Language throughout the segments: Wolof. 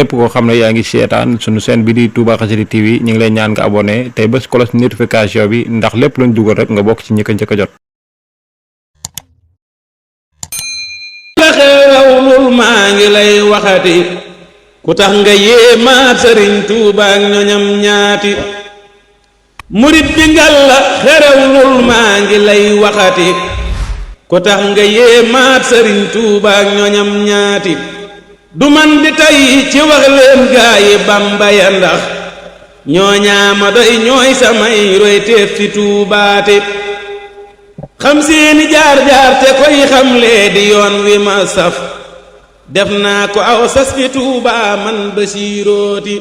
képp koo xam ne yaa ngi seetaan suñu chaîne bi di Touba Xassida TV ñu ngi lay ñaan nga abonné tey bés cloche notification bi ndax lépp luñ dugal rek nga bokk ci ñi ko njëkk a jot. xewlul maa ngi lay waxati ku tax nga yéemaat Sëriñ Tuuba ak ñoñam ñaati murit bi ngal la xerewlul maa ngi lay waxati ku tax nga yéemaat Sëriñ Tuuba ak ñoñam ñaati du man di tey ci wax leen gaayi Bamba ya ndax ñoo ñaama doy ñooy samay roy teef fi tuubaate xam seeni jaar-jaar te koy xamlee di yoon wi ma saf def naa ko aw sas fi Tuuba man Basiirooti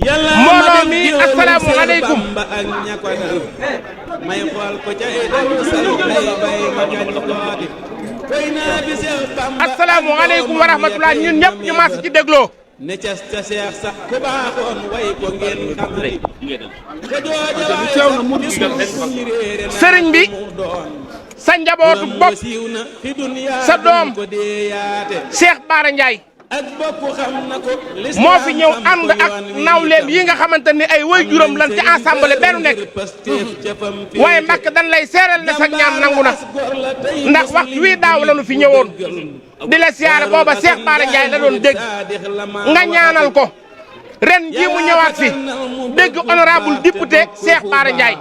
yàlla mbooloo mi assalaamu aleykum ak ña ko dal may xool ko ca dal sal bay bay ma kañ kooti koy naa bi Seex Bamba assalaamu aleykum wa rahmatullah ñun ñëpp ñu maas ci dégloo ne ca seex sax ku baaxoon way ko ngeen xam te jooja sëriñ bi sa njabootu bopp sa doom Cheikh Bara Ndiaye moo fi ñëw ànd ak nawleem yi nga xamante ni ay way juróom lan ci ensemble benn nekk waaye Mbàkke dañ lay seeral ne sa ñaan nangu na ndax waxtu wii daaw la nu fi ñëwoon di la siyaare booba Cheikh Bara Ndiaye la doon dégg nga ñaanal ko ren jii mu ñëwaat fi dégg honorable député Cheikh Bara Ndiaye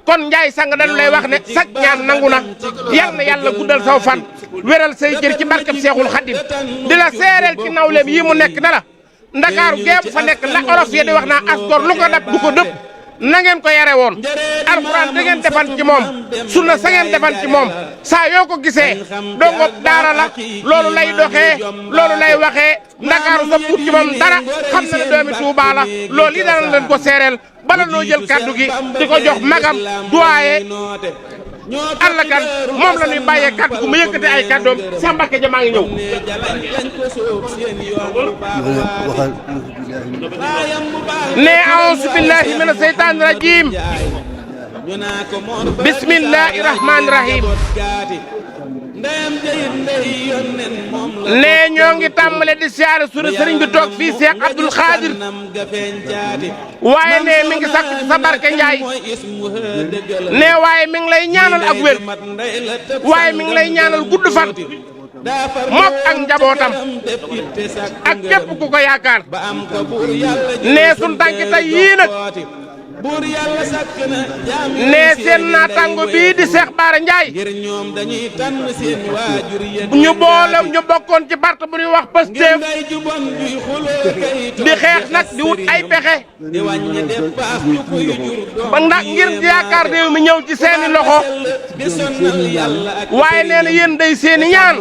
kon Ndiaye sang dañu lay wax ne sag ñaan nangu na yal na yàlla guddal saw fan wéral say cër ci barkeb Seexul Xadim di la seereel ci nawleem yi mu nekk na la ndakaaru geebu fa nekk la olof ya di wax naa as gor lu ko dab du ko dëpp na ngeen ko yare woon alxuraan da ngeen defan ci moom sunna sa ngeen defan ci moom saa yoo ko gisee dongo daara la loolu lay doxee loolu lay waxee ndakaaru sa puut ci moom dara xam na ne doomi Tuubaa la loolu yi dana leen ko seereel bala noo jël kaddu gi di ko jox magam doyen Allah kan moom la ñuy bàyyee kaddu gu mu yëkkate ay kaddoom sa Mbàkke ja maa ngi ñëw ne a'uuzu billahi mina seytaani rajiim bismillahi rahmaani rahiim ne ñoo ngi tàmbale di siyaare sunu sëriñ bi toog fii Cheikh Abdoul Khadir waaye ne mi ngi sakk ci sa barke Njaay ne waaye mi ngi lay ñaanal ak wér waaye mi ngi lay ñaanal gudd fan mook ak njabootam ak képp ku ko yaakaar ne sun tànki tey yii nag ne seen naataango bii di Cheikh Bara Ndiaye ñu boole ñu bokkoon ci parti bu ñuy wax Pastef di xeex nag di wut ay pexe ba ndax ngir yaakaar réew mi ñëw ci seeni loxo waaye nee na yéen day seeni ñaan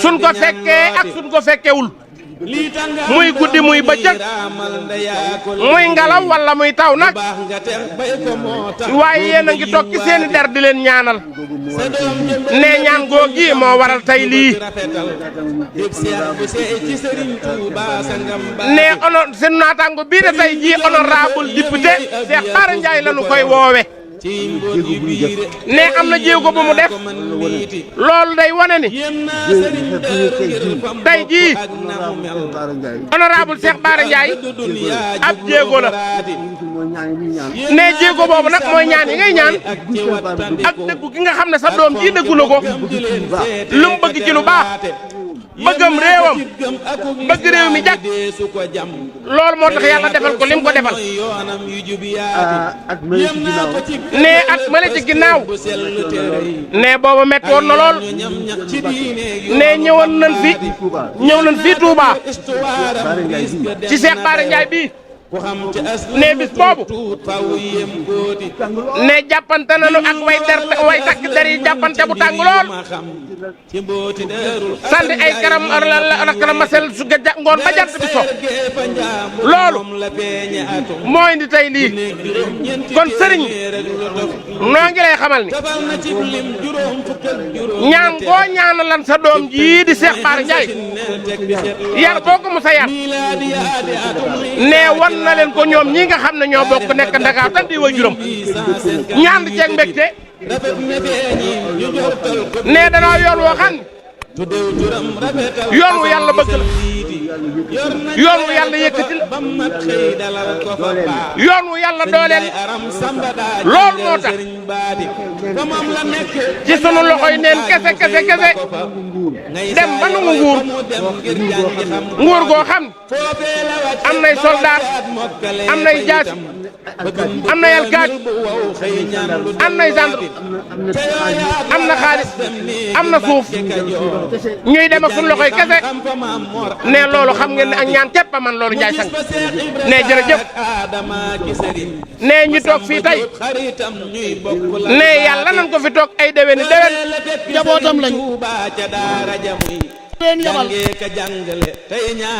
suñ ko fekkee ak suñ ko fekkewul muy guddi muy bëccëg muy ngelaw wala muy taw nag waaye yéen a ngi toog ci seeni der di leen ñaanal ne ñaan googi moo waral tey lii ne seen naataango bii de tey jii honorable député Cheikh Bara Ndiaye lañu koy woowe ne am na jéego bu mu def loolu day wane ni tey jii honorable Cheikh Bara Ndiaye ab jéego la ne jéego boobu nag mooy ñaan yi ngay ñaan ak dëggu gi nga xam ne sa doom ji dëggu na ko lu mu bëgg ci lu baax bëggam réewam bëgg réew mi jàkk loolu moo tax yàlla defal ko lim ko defal ne at male ci ginnaaw ne booba métti woon na lool ne ñëw nañ fii Touba ci Cheikh Bara Ndiaye bii ne bis boobu ne jàppante nañu ak way takk der yi jàppante bu tàng lool sandi ay karam masel su ngoon ba jant bi so loolu moo indi tey lii kon sëriñ noo ngi lay xamal ni ñaan boo ñaanalan sa doom jii di Cheikh Bara Ndiaye yar boo ko musa yar ne wan na leen ko ñoom ñi nga xam ne ñoo bokk nekk Dakar tan di way juróom ñaan ceeg mbégte ne danoo yoon woo xam yoon wu yàlla bëgg la yoon wu yàlla yëkkati la yoon wu yàlla dooleel loolu moo tax ci sunu loxoy neen kese dem ba nu nguur goo xam am nay soldat am nay jaas am nay alkaat am nay gendarme am na xaalis am na suuf ñuy dem ak sunu loxoy kese ne loolu xam ngeen ne ak ñaan képp a man loolu Njaay Sang ne jërëjëf ne ñu toog fii tey ne yàlla nan ko fi toog ay déwéni jabootam lañ leen yabal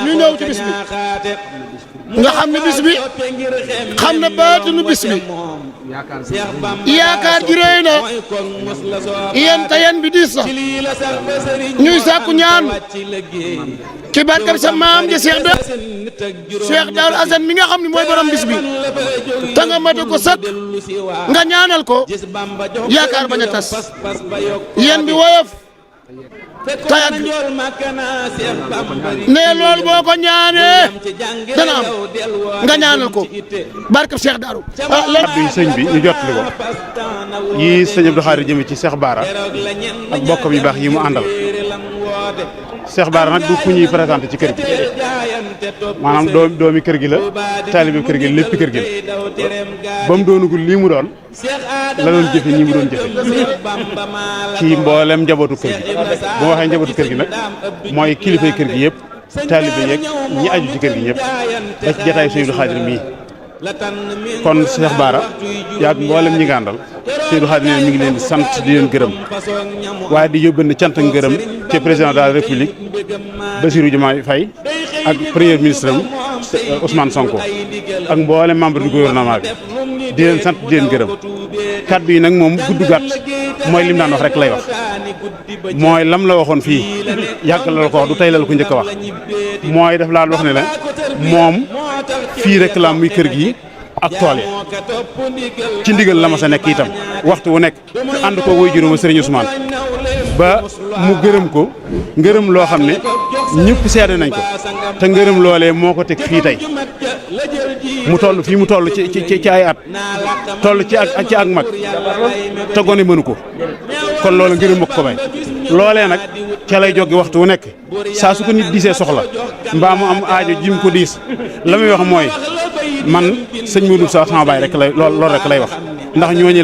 ñu ñëw ci bis bi nga xam ne bis bi xam ne baatinu bis bi yaakaar ji rëy na yéen te yéen bi diis na ñuy sàkku ñaan ci barkab sa maam ja Cheikh Darou Assane mi nga xam ne mooy borom bis bi te nga mate ko sëkk nga ñaanal ko yaakaar bañ a tas yéen bi woyof tayag ne loolu boo ko ñaanee dana am nga ñaanal ko barkab Cheikh Darou. kaddu yi sëñ bi ñu jottali ko yii sëñ Abdou Khadre jëme ci Cheikh Bara ak bokkam yu baax yi mu àndal Cheikh Bara nag du ku ñuy présenté ci kër gi maanaam doomi kër gi la taalibe kër gi lépp kër gi la ba mu doonugul lii mu doon la doon jëfe ñi mu doon jëfe ci mboolem njabootu kër gi bu ma waxee njabootu kër gi nag mooy kilifay kër gi yëpp taalibe yeeg ñi aju ci kër gi ñëpp ba ci jataay Sëñ Abdou Khadre mii kon Cheikh Bara yaag mboolem ñi nga àndal Sëñ Abdou Khadre mi ngi leen di sant di leen gërëm waaye di yóbbante cant ak ngërëm ci président de la république Bassirou Diomaye Faye ak premier ministre am Ousmane Sonko ak mboolem membre du gouvernement bi di leen sant di leen gërëm kaddu yi nag moom gudd gàtt mooy lim daan wax rek lay wax mooy lam la waxoon fii yàgg la ko wax du tey la ko njëkk a wax mooy daf laa wax ne la moom fii rek la muy kër gi ak tool yi ci ndigal la ma sa nekk itam waxtu wu nekk ànd ko woy juróoma Serigne Ousmane ba mu gërëm ko ngërëm loo xam ne ñëpp seede nañ ko te ngërëm loolee moo ko teg fii tey mu toll fii mu toll ci ay at toll ci ak mag te gone mënu ko kon loolu ngërëm ma ko may loolee nag ca lay jóge waxtu wu nekk saa su ko nit diisee soxla mbaa mu am aajo jim ko diis la muy wax mooy man sëñ Modou Sa sama baay rek lay loolu rek lay wax ndax ñooñu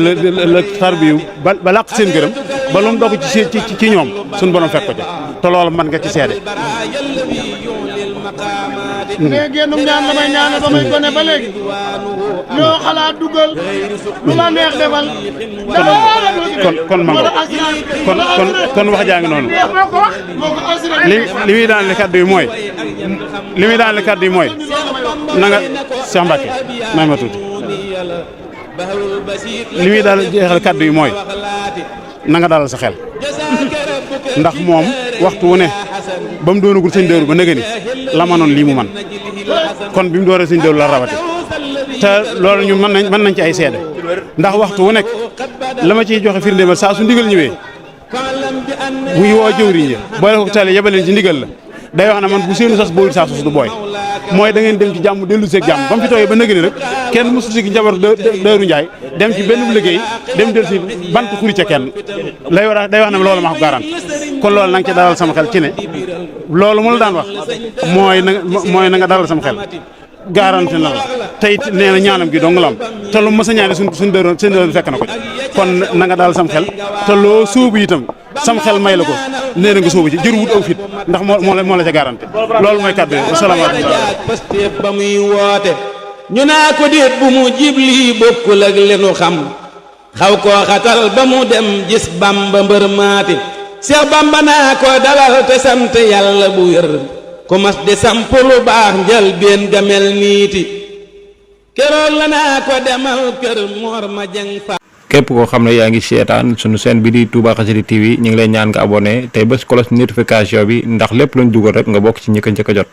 la tarbiyu ba làq seen gërëm ba lu mu dogg ci ñoom suñu borom fekk ko ca te loolu mën nga ci seede. mais génnum ñaan la may ñaanal ba may gone ba léegi loo xalaat dugal lu la neex defal. kon wax jaa ngi noonu li muy daanale kaddu yi mooy na nga Cheikh Mbacke may ma tuuti li muy daal jeexal kaddu yi mooy na nga dalal sa xel ndax moom waxtu wu ne ba mu doonagul sëñ Daaru ba nëgë ni la manoon lii mu man kon bi mu dooree sëñ Daaru la rawati te loolu ñu mën nañ ci ay seede ndax waxtu wu nekk la ma ciy joxe firnde ma saa su ndigal ñëwee buy woo jëwriñ ya boole ko tale yebaleen ci ndigal la day wax ne man bu seenu sas booyul saa sos du booy mooy da ngeen dem ci jàmm dellu seeg jàmm ba mu fi toogee ba nëgë ni rek kenn mosu si njabar Daaru Njaay dem ci benn liggéey dem del si bant xuri ca kenn day wax ne loolu ma ko garant kon loolu na nga ci dalal sama xel ci ne loolu mu la daan wax mooy na nga dalal sama xel garanti na la tey nee na ñaanam gi dong la am te lu mës a ñaane suñ Daaru fekk na ko kon na nga dalal sam xel te loo sóobu itam sam xel may la ko nee na nga sóobu ci jëru wut aw fit ndax moo la ca garanti loolu mooy kàddu yi asalaamaaleykum ba muy woote ñu naa ko déet bu mu jibli bokkul ak lenu xam xaw koo xatal ba mu dem gis Bamba mbër maati Seex Bamba naa ko dalal te sant yàlla bu wér ku mas di samp lu baax njël benn gamel niiti keroog la naa ko demal kër Mor ma jeng fa képp koo xam ne yaa ngi seetaan sunu chaîne bi di Touba Xassida TV ñu ngi lay ñaan nga abonné tey bés cloche notification bi ndax lépp luñ dugal rek nga bokk ci ñi ko njëkk a jot